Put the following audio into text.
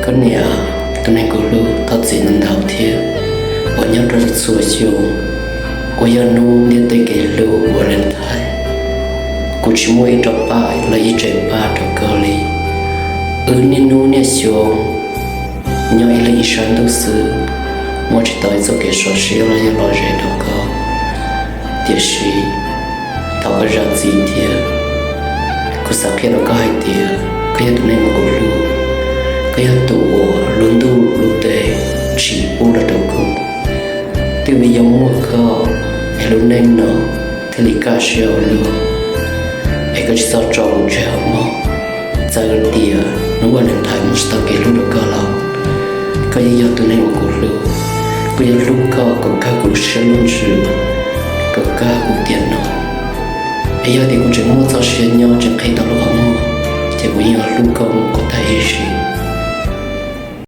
Koj niam, tus neeg kuv hlub, thov txim ntau ntau thiab uas nyob rau txhua xyoo uas yog hnub ntiaj teb kev hlub Valentine, kuv tsis muaj ib rab paj los ib tsev paj rau koj li. Wb niaj hnub niaj xyoo nyob ib leeg ib sab ntuj xwb, muaj tsis tau ib txoj kev sov siab los yog lom zem rau koj. Tiam sis thov koj zam txim thiab. Kuv xav qhia rau koj hais tias koj yog tus neeg uas kuv hlub, koj yog tus uas lub ntuj lub teb tsis pub los rau kuv. Twb vim yog muaj koj es lub neej no thiaj li kaj siab ua luaj, es koj tsis txhob tso kuv tseg hauv mob. Txawm tias hnub Valentine muaj tsis tau kev hlub rau koj los koj yeej yog tus neeg uas kuv hlub. Kuv yuav hlub koj kom kawg kuv lub siab lub ntsws, kom kawg kuv tiam no. Es yog tias kuv tseem muaj txoj sia nyob tseem qhib tau lub qhov muag, ces kuv yeej yuav hlub koj mus kom tag ib sim.